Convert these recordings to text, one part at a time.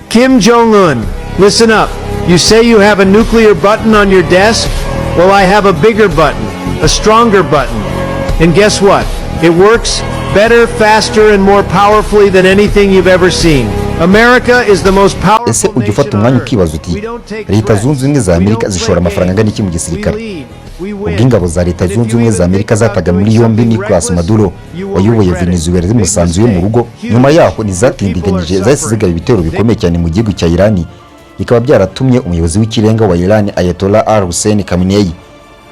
Kim Jong Un, listen up. You say you have a nuclear button on your desk? Well, I have a bigger button, a stronger button. And guess what? It works better, faster, and more powerfully than anything you've ever seen. America is the most Ese powerful ujya ufata nation on umwanya earth. ukibaza uti We don't take Leta threats. Zunze Ubumwe za We Amerika don't zishora play amafaranga angana games. iki mu We gisirikare? lead. We Ubwo win. ingabo za Leta And if Zunze you Ubumwe za even Amerika think about zataga muri doing yombi something Nicolas reckless, Maduro you will wayoboye regret it. Venezuela Big zimusanze iwe mu mistake. rugo, nyuma Huge. yaho Your people are ntizatindiganyije, zahise suffering. zigaba ibitero They bikomeye cyane mu gihugu cya Irani, bikaba byaratumye umuyobozi w'ikirenga wa Iran, Ayatollah Ali Hussein Khamenei,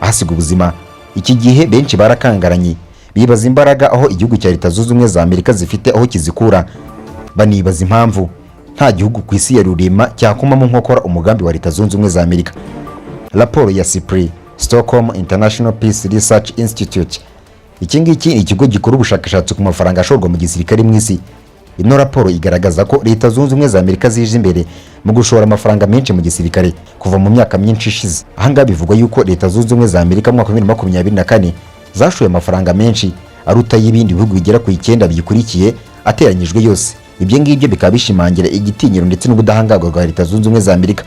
ahasiga ubuzima. Iki gihe benshi barakangaranye, bibaza imbaraga aho igihugu cya Leta Zunze Ubumwe za Amerika zifite, aho kizikura, banibaza impamvu nta gihugu ku isi ya rurema cyakomamo nkokora umugambi wa Leta Zunze Ubumwe za Amerika. Raporo ya SIPRI, Stockholm International Peace Research Institute, iki ngiki ni ikigo gikora ubushakashatsi ku mafaranga ashorwa mu gisirikare mu isi. Ino raporo igaragaza ko Leta Zunze Ubumwe za Amerika zije imbere mu gushora amafaranga menshi mu gisirikare kuva mu myaka myinshi ishize. Ahangaha bivugwa yuko Leta Zunze Ubumwe za Amerika mu mwaka wa 2024 zashoye amafaranga menshi aruta y'ibindi bihugu bigera ku 9 biyikurikiye ateranyijwe yose. Ibyo ngibyo bikaba bishimangira igitinyiro ndetse n'ubudahangarwa bwa Leta Zunze Ubumwe za Amerika.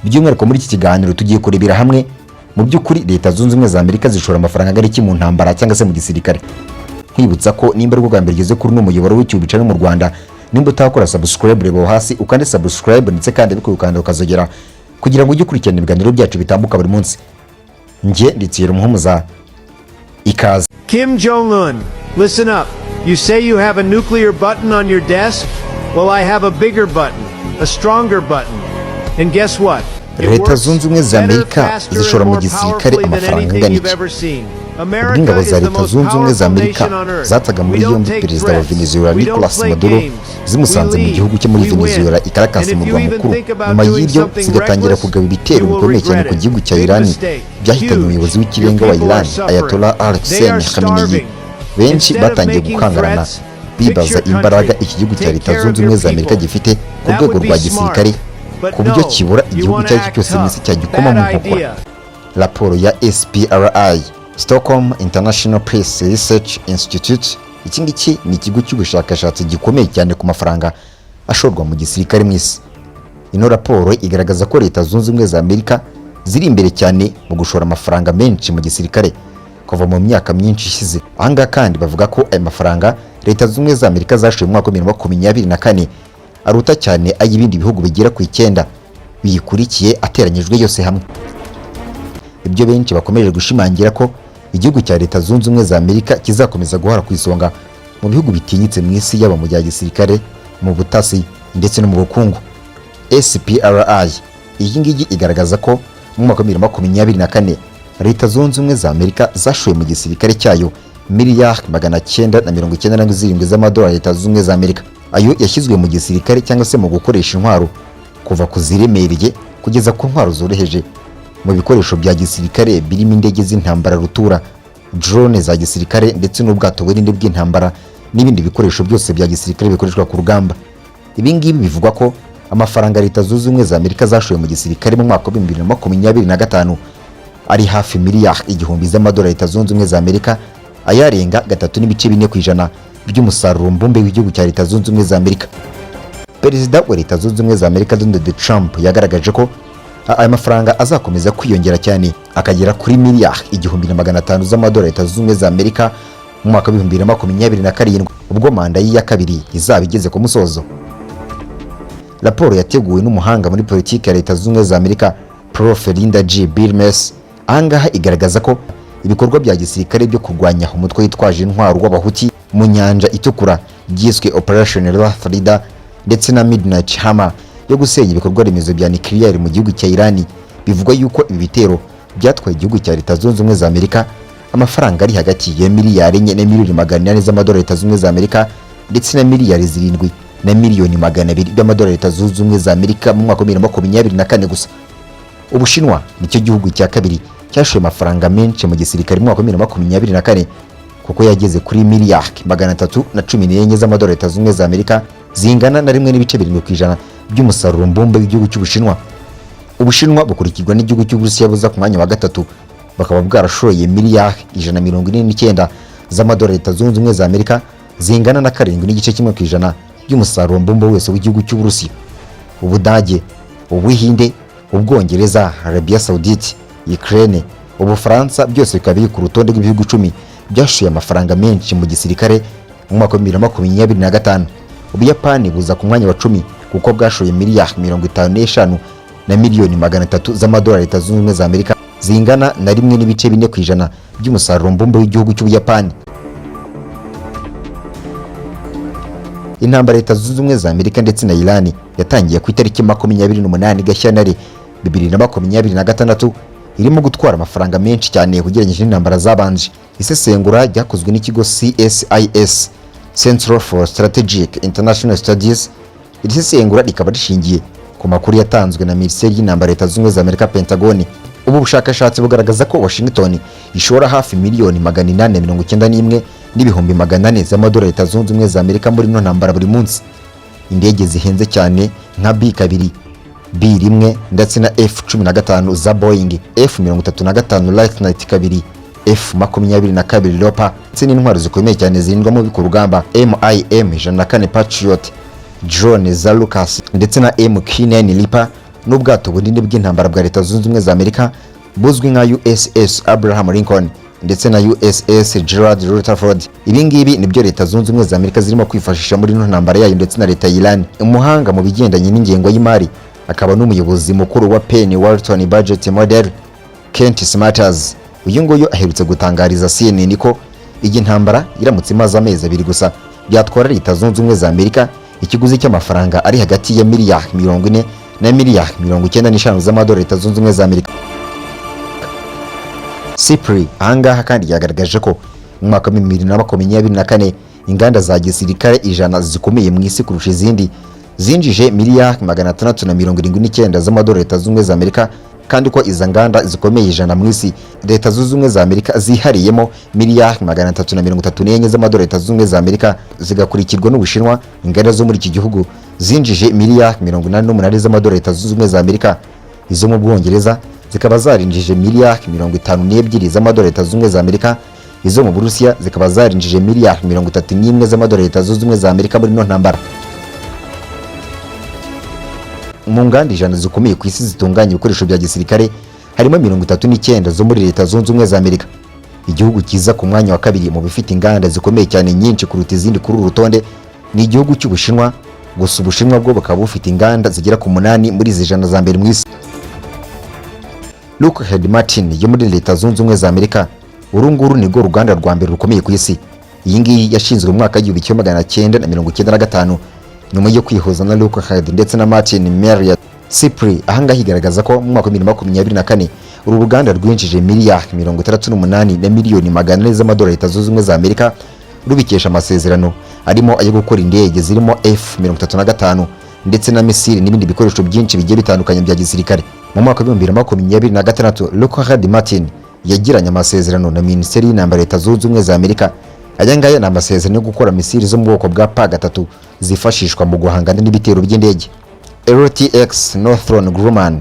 By'umwihariko muri iki kiganiro tugiye kurebera hamwe mu by'ukuri Leta Zunze Ubumwe za Amerika zishora amafaranga angana iki mu ntambara cyangwa se mu gisirikare. Nkwibutsa ko nimba ari bwa mbere ugeze kuri uno muyoboro w'icyubu no mu Rwanda, nimba utakora subscribe, reba aho hasi ukande subscribe, ndetse kandi ariko ukanda ukazogera kugira ngo ujye ukurikirana ibiganiro byacu bitambuka buri munsi. Njye nditsira umuhumuza, ikaze. Kim Jong Un, listen up. You say you have a nuclear button on your desk? Well, I have a bigger button, a stronger button. And guess what? It Leta works Zunze Ubumwe za better, Amerika faster, zishora and mu more gisirikare powerfully than amafaranga anything angana you've iki? ever seen. Ubwo America ingabo is za the Leta most Zunze Ubumwe za powerful Amerika nation on earth. zataga We muri don't yombi take perezida wa threats. Venezuela We don't Nicolas play Maduro games. We zimusanze mu lead. gihugu cye muri We win. Venezuela i Caracas, And if mu you murwa even mukuru, think about nyuma doing y'ibyo something zigatangira reckless, kugaba ibitero you will bikomeye cyane regret ku it. gihugu cya Big Irani mistake. byahitanye Huge. umuyobozi Your w'ikirenga wa people are Iran, suffering. Ayatollah Ali They Hussein are Khamenei. starving. Benshi Instead of batangiye making gukangarana, threats, bibaza fix your imbaraga country. iki gihugu cya Take Leta care of Zunze your Ubumwe za Amerika people. gifite ku That rwego would rwa be gisirikare, smart. But ku buryo no, kibura you igihugu want icyo to ari cyo act cyose mu isi tough. cyagikoma mu Bad nkokora. idea. Raporo ya SPRI, Stockholm International Peace Research Institute, iki ngiki ni ikigo cy'ubushakashatsi gikomeye cyane ku mafaranga ashorwa mu gisirikare mu isi. Ino raporo igaragaza ko Leta Zunze Ubumwe za Amerika ziri imbere cyane mu gushora amafaranga menshi mu gisirikare kuva mu myaka myinshi ishize. Ahangaha kandi bavuga ko aya mafaranga Leta Zunze Ubumwe za Amerika zashoye mu mwaka wa 2024 aruta cyane ay'ibindi bihugu bigera ku 9 biyikurikiye ateranyijwe yose hamwe. Ibyo benshi bakomeje gushimangira ko igihugu cya Leta Zunze Ubumwe za Amerika kizakomeza guhora ku isonga mu bihugu bitinyitse mu isi, yaba mu bya gisirikare, mu butasi ndetse no mu bukungu. SPRI iyi ngiyi igaragaza ko mu mwaka wa 2024 Leta Zunze Ubumwe za Amerika zashoye mu gisirikare cyayo miliyari 997 z'amadolari Leta Zunze Ubumwe za Amerika. Ayo yashyizwe mu gisirikare cyangwa se mu gukoresha intwaro, kuva ku ziremereye kugeza ku ntwaro zoroheje, mu bikoresho bya gisirikare birimo indege z'intambara rutura, drone za gisirikare ndetse n'ubwato bunini bw'intambara n'ibindi bikoresho byose bya gisirikare bikoreshwa ku rugamba. Ibi ngibi bivugwa ko amafaranga Leta Zunze Ubumwe za Amerika zashoye mu gisirikare mu mwaka wa 2025 ari hafi miliyari 1000 z'amadolari Leta Zunze Ubumwe za Amerika, ayarenga 3.4% by'umusaruro mbumbe w'igihugu cya Leta Zunze Ubumwe za Amerika. Perezida wa Leta Zunze Ubumwe za Amerika Donald Trump yagaragaje ko aya mafaranga azakomeza kwiyongera cyane, akagera kuri miliyari 1500 z'amadolari Leta Zunze Ubumwe za Amerika mu mwaka wa 2027, ubwo manda ye ya kabiri izaba igeze ku musozo. Raporo yateguwe n'umuhanga muri politiki ya Leta Zunze Ubumwe za Amerika, Prof Linda G Bilmes, ahangaha igaragaza ko ibikorwa bya gisirikare byo kurwanya umutwe witwaje intwaro w'Abahuti mu Nyanja Itukura byiswe Operation Rough Rider, ndetse na Midnight Hammer yo gusenya ibikorwa remezo bya nuclear mu gihugu cya Iran, bivugwa yuko ibi bitero byatwaye igihugu cya Leta Zunze Ubumwe za Amerika amafaranga ari hagati ya miliyari 4 na miliyoni 800 z'amadolari Leta Zunze Ubumwe za Amerika ndetse na miliyari 7 na miliyoni 200 by'amadolari Leta Zunze Ubumwe za Amerika mu mwaka wa 2024 gusa. Ubushinwa nicyo gihugu cya kabiri cyashoye amafaranga menshi mu gisirikare mu mwaka wa 2024, kuko yageze kuri miliyari 314 z'amadolari Leta Zunze Ubumwe za Amerika, zingana na 1.7% by'umusaruro mbumbe w'igihugu cy'Ubushinwa. Ubushinwa bukurikirwa n'igihugu cy'Uburusiya buza ku mwanya wa gatatu, bakaba bwarashoye miliyari 149 z'amadolari Leta Zunze Ubumwe za Amerika, zingana na 7.1% by'umusaruro mbumbe wese w'igihugu cy'Uburusiya. Ubudage, Ubuhinde, Ubwongereza, Arabia Saudite, Ukraine, Ubufaransa, byose bikaba biri ku rutonde rw'ibihugu 10 byashoye amafaranga menshi mu gisirikare mu mwaka wa 2025. Ubuyapani buza ku mwanya wa 10 kuko bwashoye miliyari 55 na miliyoni 300 z'amadolari Leta Zunze Ubumwe za Amerika, zingana na 1.4% by'umusaruro mbumbe w'igihugu cy'Ubuyapani. Intambara Leta Zunze Ubumwe za Amerika ndetse na Iran yatangiye ku itariki 28 Gashyantare 2026 irimo gutwara amafaranga menshi cyane ugereranyije n'intambara zabanje. Isesengura ryakozwe n'ikigo CSIS, Central for Strategic International Studies. Iri sesengura rikaba rishingiye ku makuru yatanzwe na Minisiteri y'Intambara Leta Zunze Ubumwe za Amerika, Pentagon. Ubu bushakashatsi bugaragaza ko Washington ishora hafi miliyoni 891 n'ibihumbi 400 z'amadolari Leta Zunze Ubumwe za Amerika muri ino ntambara buri munsi. Indege zihenze cyane nka B2, B1 ndetse na F-15 za Boeing, F-35 Lightning 2, F-22 Leopard, ndetse n'intwaro zikomeye cyane zirindwamo ku rugamba MIM 104 Patriot, drone za Lucas ndetse na MQ-9 Reaper, n'ubwato bunini bw'intambara bwa Leta Zunze Ubumwe za Amerika buzwi nka USS Abraham Lincoln ndetse na USS Gerald Rutherford. Ibi ngibi nibyo Leta Zunze Ubumwe za Amerika zirimo kwifashisha muri ino ntambara yayo ndetse na Leta ya Iran. Umuhanga mu bigendanye n'ingengo y'imari akaba n'umuyobozi mukuru wa Penn Wharton Budget Model, Kent Smatters, uyu nguyu aherutse gutangariza CNN ko iyi ntambara iramutse imaze amezi 2 gusa byatwara Leta Zunze Ubumwe za Amerika ikiguzi cy'amafaranga ari hagati ya miliyari 40 na miliyari 95 z'amadolari Leta Zunze Ubumwe za Amerika. SIPRI ahangaha kandi yagaragaje ko mu mwaka wa 2024 inganda za gisirikare 100 zikomeye mu isi kurusha izindi zinjije miliyari 679 z'amadolari Leta Zunze Ubumwe za Amerika, kandi ko izo nganda zikomeye 100 mu isi Leta Zunze Ubumwe za Amerika zihariyemo miliyari 334 z'amadolari Leta Zunze Ubumwe za Amerika, zigakurikirwa n'Ubushinwa. Inganda zo muri iki gihugu zinjije miliyari 88 z'amadolari Leta Zunze Ubumwe za Amerika, izo mu Bwongereza zikaba zarinjije miliyari 52 z'amadolari Leta Zunze Ubumwe za Amerika, izo mu Burusiya zikaba zarinjije miliyari 31 z'amadolari Leta Zunze Ubumwe za Amerika muri ino ntambara. Mu nganda 100 zikomeye ku isi zitunganya ibikoresho bya gisirikare harimo 39 zo muri Leta Zunze Ubumwe za Amerika. Igihugu kiza ku mwanya wa kabiri mu bifite inganda zikomeye cyane nyinshi kuruta izindi kuri uru rutonde ni igihugu cy'Ubushinwa. Gusa Ubushinwa bwo bukaba bufite inganda zigera ku 8 muri izi 100 za mbere mu isi. Lockheed Martin yo muri Leta Zunze Ubumwe za Amerika, uru nguru nirwo ruganda rwa mbere rukomeye ku isi. Iyi ngiyi yashinzwe mu mwaka 1995 nyuma yo kwihuza na Lockheed ndetse na Martin Marietta. SIPRI ahangaha igaragaza ko mu mwaka wa 2024 uru ruganda rwinjije miliyari 68 na miliyoni 400 z'amadolari Leta Zunze Ubumwe za Amerika, rubikesha amasezerano arimo ayo gukora indege zirimo F-35 ndetse na misile n'ibindi bikoresho byinshi bigiye bitandukanye bya gisirikare. Mu mwaka wa 2026 Lockheed Martin yagiranye amasezerano na Minisiteri y'Intambara Leta Zunze Ubumwe za Amerika. Aya ngaya ni amasezerano yo gukora misile zo mu bwoko bwa P3 zifashishwa mu guhangana n'ibitero by'indege. RTX, Northrop Grumman,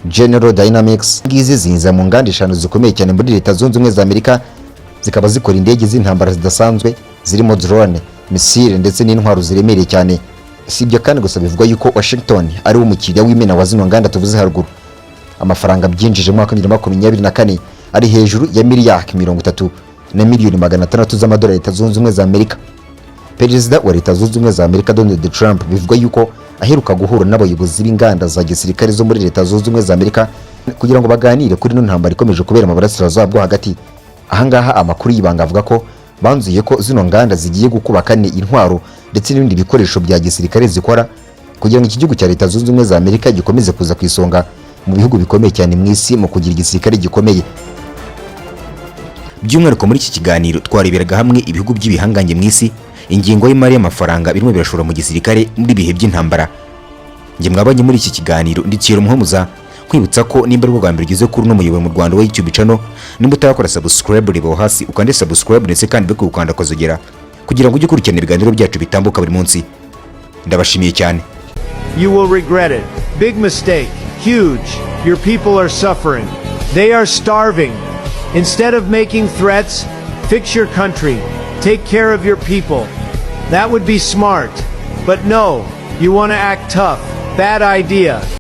General Dynamics ngizi ziza mu nganda 5 zikomeye cyane muri Leta Zunze Ubumwe za Amerika, zikaba zikora indege z'intambara zidasanzwe zirimo drone, misile ndetse n'intwaro ziremereye cyane. Si ibyo kandi gusa, bivugwa yuko Washington ari wo mukiriya w'imena wa zino nganda tuvuze haruguru. Amafaranga byinjije mu mwaka wa 2024 ari hejuru ya miliyari 30 na miliyoni 600 z'amadolari Leta Zunze Ubumwe za Amerika. Perezida wa Leta Zunze Ubumwe za Amerika Donald Trump bivugwa yuko aheruka guhura n'abayobozi b'inganda za gisirikare zo muri Leta Zunze Ubumwe za Amerika kugira ngo baganire kuri ino ntambara ikomeje kubera mu burasirazuba bwo hagati. Ahangaha amakuru y'ibanga avuga ko banzuye ko zino nganda zigiye gukuba kane intwaro ndetse n'ibindi bikoresho bya gisirikare zikora kugira ngo iki gihugu cya Leta Zunze Ubumwe za Amerika gikomeze kuza ku isonga mu bihugu bikomeye cyane mu isi mu kugira igisirikare gikomeye. By'umwihariko muri iki kiganiro twareberaga hamwe ibihugu by'ibihangange mu isi, ingengo y'imari y'amafaranga birimo birashora mu gisirikare muri bihe by'intambara. Njye mwabanye muri iki kiganiro ndikira umuhomuza, nkwibutsa ko nimba ari bwa mbere ugeze kuri uno muyoboro mu Rwanda wa YouTube channel, nimba utarakora subscribe reba hasi ukande subscribe ndetse kandi beko ukanda akazogera kugira ngo ujye ukurikirana ibiganiro byacu bitambuka buri munsi. Ndabashimiye cyane. You will regret it. Big mistake. Huge. Your people are suffering. They are starving. Instead of making threats, fix your country. Take care of your people. That would be smart. But no, you want to act tough. Bad idea.